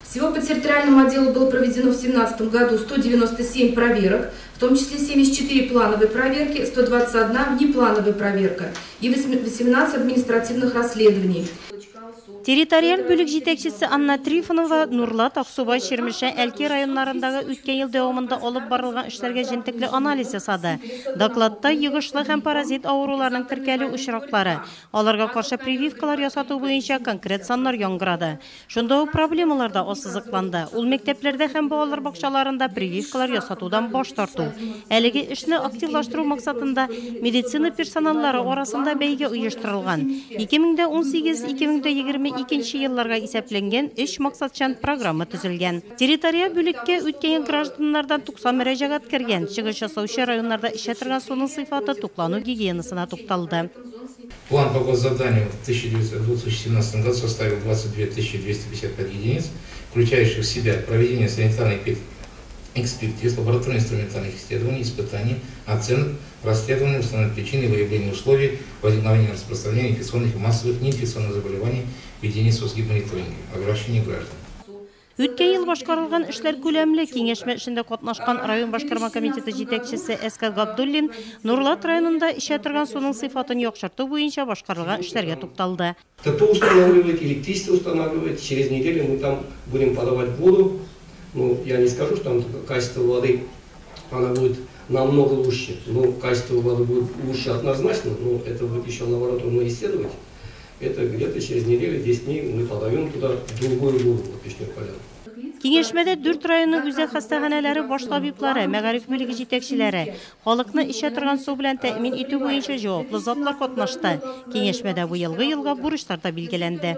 Всего по территориальному отделу было проведено в 2017 году 197 проверок, в том числе 74 плановые проверки, 121 внеплановая проверка и 18 административных расследований. Территориаль бүлек җитәкчесе Анна Трифонова Нурлат, Аксубай, Чирмешән, Әлки районнарындагы үткән ел дәвамында алып барылган эшләргә җентекле анализ ясады. Докладта йогышлы һәм паразит авыруларның теркәлү очраклары, аларга каршы прививкалар ясату буенча конкрет саннар яңгырады. Шунда ук проблемалар да ассызыкланды. Ул мәктәпләрдә һәм балалар бакчаларында прививкалар ясатудан баш тарту. Әлеге эшне активлаштыру максатында медицина персоналлары арасында бәйге оештырылган. 2018-2022 елларга исәпләнгән өч максатчан программа төзелгән. Территориаль бүлеккә үткән гражданнардан 90 мөрәҗәгать кергән. Чыгыш ясаучы районнарда эчә торган суның сыйфаты, туклану гигиенасына тукталды. План по госзаданию в 2017 году составил 22 255 единиц, включающих в себя проведение санитарных экспертиз, лабораторно-инструментальных исследований, испытаний, оценок, расследований, установления причин и выявления условий возникновения и распространения инфекционных и массовых неинфекционных заболеваний, ведения соцгидмониторинга, обращения граждан. Үткән ел башкарылган эшләр күләмле. Киңәшмә эшендә катнашкан район башкарма комитеты җитәкчесе Әскар Габдуллин Нурлат районында эчә торган суның сыйфатын яхшырту буенча башкарылган эшләргә тукталды. ТП устанавливает, электричество устанавливает. Через неделю мы там будем подавать воду. Ну, я не скажу, что там качество воды, она будет намного лучше. Но качество воды будет лучше однозначно, но это будет еще лабораторно исследовать. Это где-то через неделю, 10 дней мы подаем туда другую воду, вот Печную Поляну. Киңәшмәдә дүрт районның үзәк хастаханәләре баш табиблары, мәгариф бүлеге җитәкчеләре, халыкны эчә торган су белән тәэмин итү буенча җаваплы затлар катнашты. Киңәшмәдә бу елгы елга бурычлар да билгеләнде.